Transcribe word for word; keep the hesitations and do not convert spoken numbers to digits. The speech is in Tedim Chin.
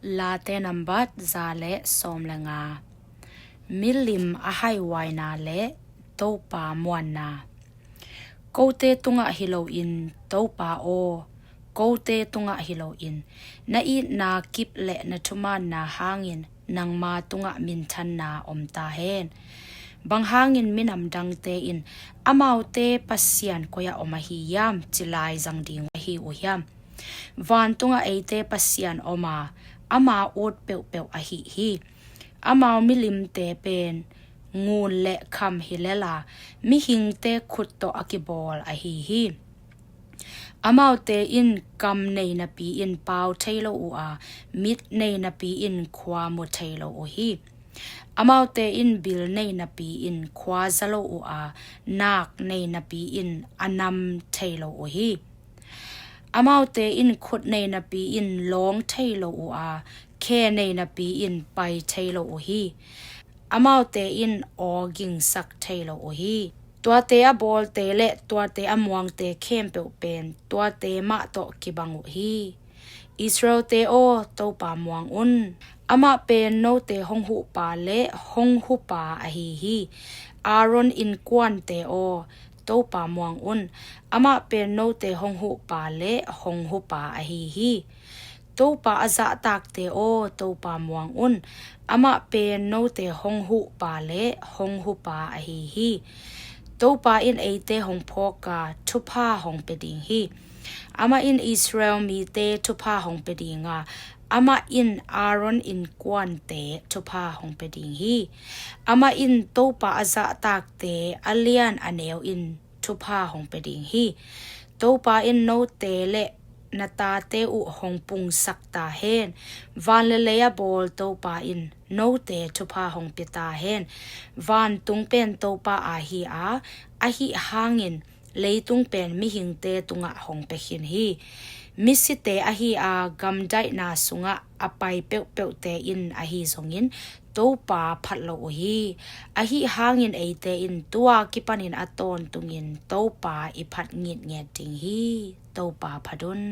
Late nambat za le sawm le nga. Milim a haihuaina le Topa muanna. Kote tungah hi loin, Topa aw, kote tungah hi loin, na itna kip le na thumaanna hangin nangma tungah minthanna om ta hen. Bang hangin minam dangte in, "Amaute Pasian koi-ah om ahi hiam?" ci lai zang ding ahi uh hiam? Vantungah eite Pasian om a, ama ut peuhpeuh ahi hi. Amau milimte pen ngun le kham hi lel a, mihingte khut tawh a kibawl ahi hi. Amaute in kam nei napi-in pau thei lo uh a, mit nei napi-in khua mu thei lo uh hi. Amaute in bil nei napi-in khua za lo uh a, nak nei napi-in a nam thei lo uh hi. Amaute in khut nei napi-in lawng thei lo uh a, khe nei napi-in pai thei lo uh hi. Amaute in aw gingsak thei lo uh hi. Tuate a bawlte le tuate a muangte khempeuh pen tuate mah tawh kibang uh hi. Israelte aw, Topa muang un. Amah pen note hong huhpa le hong hupa ahi hi. Aaron innkuante aw, Topa muang un. Amah pen note hong huhpa le hong hupa ahi hi. Topa a zahtakte aw, Topa muang un. Amah pen note hong huhpa le hong hupa ahi hi. Topa in eite hong phawk a, thupha hong pia ding hi. Amah in Israel mite thupha hong pia ding a, amah in Aaron innkuante thupha hong pia ding hi. Amah in Topa a zahtakte a lian a neu in thupha hong pia ding hi. Topa in note le na tate uh hong pungsak ta hen. Van le lei a bawl Topa in note thupha hong pia ta hen. Vantung pen Topa aa hi a, ahi hangin leitung pen mihingte tungah hong pia khin hi. Misite ahi a, gamdaihna sungah a pai peuhpeuhte in ahi zongin Topa phat lo uh hi. Ahi hangin eite in tua kipanin a tawntungin Topa i phat ngitnget ding hi. Topa phat un.